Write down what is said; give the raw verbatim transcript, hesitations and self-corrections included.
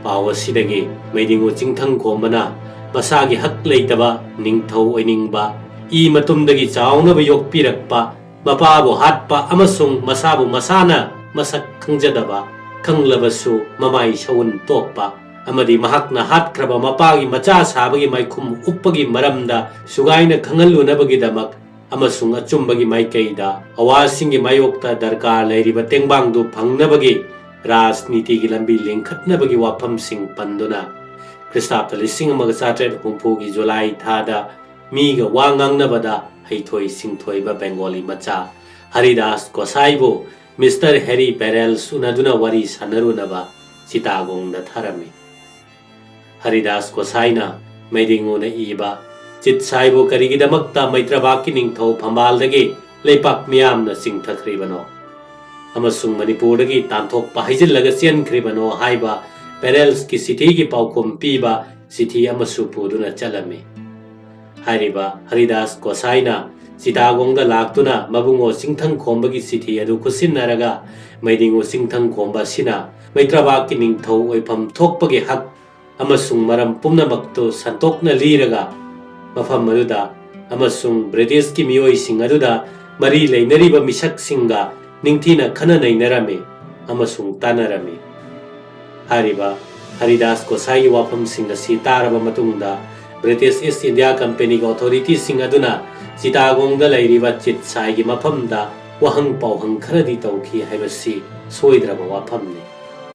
ꯄꯥꯎ ꯑꯁꯤꯗꯒꯤ ꯃꯩꯗꯤꯡꯉꯨ ꯆꯤꯡꯊꯪ ꯈꯣꯝꯕꯅ ꯃꯁꯥꯒꯤ ꯍꯛ ꯂꯩꯇꯕ ꯅꯤꯡꯊꯧ ꯑꯣꯏꯅꯤꯡꯕ, ꯏ ꯃꯇꯨꯝꯗꯒꯤ ꯆꯥꯎꯅꯕ ꯌꯣꯛꯄꯤꯔꯛꯄ, ꯃꯄꯥꯕꯨ ꯍꯥꯠꯄ ꯑꯃꯁꯨꯡ ꯃꯁꯥꯕꯨ ꯃꯁꯥꯅ ꯃꯁꯛ ꯈꯪꯖꯗꯕ, ꯈꯪꯂꯕꯁꯨ ꯃꯃꯥꯏ ꯁꯎꯟ ꯇꯣꯛꯄ, ꯑꯃꯗꯤ ꯃꯍꯥꯛꯅ ꯍꯥꯠꯈ꯭ꯔꯕ ꯃꯄꯥꯒꯤ ꯃꯆꯥ ꯁꯥꯕꯒꯤ ꯃꯥꯏꯈꯨꯝ ꯎꯞꯄꯒꯤ ꯃꯔꯝꯗ ꯁꯨꯒꯥꯏꯅ ꯈꯪꯍꯜꯂꯨꯅꯕꯒꯤꯗꯃꯛ ꯑꯃꯁꯨꯡ ꯑꯆꯨꯝꯕꯒꯤ ꯃꯥꯏꯀꯩꯗ ꯑꯋꯥꯁꯤꯡꯒꯤ ꯃꯥꯌꯣꯛꯇ ꯗꯔꯀꯥꯔ ꯂꯩꯔꯤꯕ ꯇꯦꯡꯕꯥꯡꯗꯨ ꯐꯪꯅꯕꯒꯤ ꯔꯥꯖꯅꯤꯇꯤꯒꯤ ꯂꯝꯕꯤ ꯂꯤꯡꯈꯠꯅꯕꯒꯤ ꯋꯥꯐꯝꯁꯤꯡ ꯄꯟꯗꯨꯅ ꯈ꯭ꯔꯤꯁꯇꯥꯕꯇ ꯂꯤꯁꯤꯡ ꯑꯃꯒ ꯆꯥꯇ꯭ꯔꯦꯠ ꯍꯨꯝꯐꯨꯒꯤ ꯖꯨꯂꯥꯏ ꯊꯥꯗ ꯃꯤꯒ ꯋꯥ ꯉꯥꯡꯅꯕꯗ ꯍꯩꯊꯣꯏ ꯁꯤꯡꯊꯣꯏꯕ ꯕꯦꯡꯒꯣꯂꯤ ꯃꯆꯥ ꯍꯔꯤꯗꯥꯁ ꯒꯣꯁꯥꯏꯕꯨ ꯃꯤꯁꯇꯔ ꯍꯦꯔꯤ ꯄꯦꯔꯦꯜꯁ ꯎꯅꯗꯨꯅ ꯋꯥꯔꯤ ꯁꯥꯟꯅꯔꯨꯅꯕ ꯆꯤꯇꯥꯒꯣꯡꯗ ꯊꯥꯔꯝꯃꯤ꯫ ꯍꯔꯤꯗꯥꯁ ꯒꯣꯁꯥꯏꯅ ꯃꯩꯗꯤꯡꯉꯨꯅ ꯏꯕ ꯆꯤꯠꯁꯥꯏꯕꯨ ꯀꯔꯤꯒꯤꯗꯃꯛꯇ ꯃꯩꯇ꯭ꯔꯕꯥꯛꯀꯤ ꯅꯤꯡꯊꯧ ꯐꯝꯕꯥꯜꯗꯒꯤ ꯂꯩꯄꯥꯛ ꯃꯤꯌꯥꯝꯅ ꯆꯤꯡꯊꯈ꯭ꯔꯤꯕꯅꯣ ꯑꯃꯁꯨꯡ ꯃꯅꯤꯄꯨꯔꯗꯒꯤ ꯇꯥꯟꯊꯣꯛꯄ ꯍꯩꯖꯤꯜꯂꯒ ꯆꯦꯟꯈ꯭ꯔꯤꯕꯅꯣ ꯍꯥꯏꯕ ꯄꯦꯔꯦꯜꯁꯀꯤ ꯆꯤꯊꯤꯒꯤ ꯄꯥꯎꯈꯨꯝ ꯄꯤꯕ ꯆꯤꯊꯤ ꯑꯃꯁꯨ ꯄꯨꯗꯨꯅ ꯆꯠꯂꯝꯃꯤ꯫ ꯍꯥꯏꯔꯤꯕ ꯍꯔꯤꯗꯥꯁ ꯒꯣꯁꯥꯏꯅ ꯆꯤꯇꯥꯒꯣꯡꯗ ꯂꯥꯛꯇꯨꯅ ꯃꯕꯨꯡꯉꯣ ꯆꯤꯡꯊꯪ ꯈꯣꯝꯕꯒꯤ ꯆꯤꯊꯤ ꯑꯗꯨ ꯈꯨꯠꯁꯤꯟꯅꯔꯒ ꯃꯩꯗꯤꯡꯉꯨ ꯆꯤꯡꯊꯪ ꯈꯣꯝꯕ ꯑꯁꯤꯅ ꯃꯩꯇ꯭ꯔꯕꯥꯛꯀꯤ ꯅꯤꯡꯊꯧ ꯑꯣꯏꯐꯝ ꯊꯣꯛꯄꯒꯤ ꯍꯛ ꯑꯃꯁꯨꯡ ꯃꯔꯝ ꯄꯨꯝꯅꯃꯛꯇꯨ ꯁꯟꯇꯣꯛꯅ ꯂꯤꯔꯒ ꯃꯐꯝ ꯑꯗꯨꯗ ꯑꯃꯁꯨꯡ ꯕ꯭ꯔꯤꯇꯤꯁꯀꯤ ꯃꯤꯑꯣꯏꯁꯤꯡ ꯑꯗꯨꯗ ꯃꯔꯤ ꯂꯩꯅꯔꯤꯕ ꯃꯤꯁꯛꯁꯤꯡꯒ ꯅꯤꯡꯊꯤꯅ ꯈꯟꯅ ꯅꯩꯅꯔꯝꯃꯤ ꯑꯃꯁꯨꯡ ꯇꯥꯟꯅꯔꯝꯃꯤ꯫ ꯍꯥꯏꯔꯤꯕ ꯍꯔꯤꯗꯥꯁ ꯒꯣꯁꯥꯏꯒꯤ ꯋꯥꯐꯝꯁꯤꯡ ꯑꯁꯤ ꯇꯥꯔꯕ ꯃꯇꯨꯡꯗ ꯕ꯭ꯔꯤꯇꯤꯁ ꯏꯁ ꯏꯟꯗꯤꯌꯥ ꯀꯝꯄꯦꯅꯤꯒꯤ ꯑꯣꯊꯣꯔꯤꯇꯤꯁꯤꯡ ꯑꯗꯨꯅ ꯆꯤꯇꯥꯒꯣꯡꯗ ꯂꯩꯔꯤꯕ ꯆꯤꯠꯁꯥꯏꯒꯤ ꯃꯐꯝꯗ ꯋꯥꯍꯪ ꯄꯥꯎꯍꯪ ꯈꯔꯗꯤ ꯇꯧꯈꯤ ꯍꯥꯏꯕꯁꯤ ꯁꯣꯏꯗ꯭ꯔꯕ ꯋꯥꯐꯝꯅꯤ꯫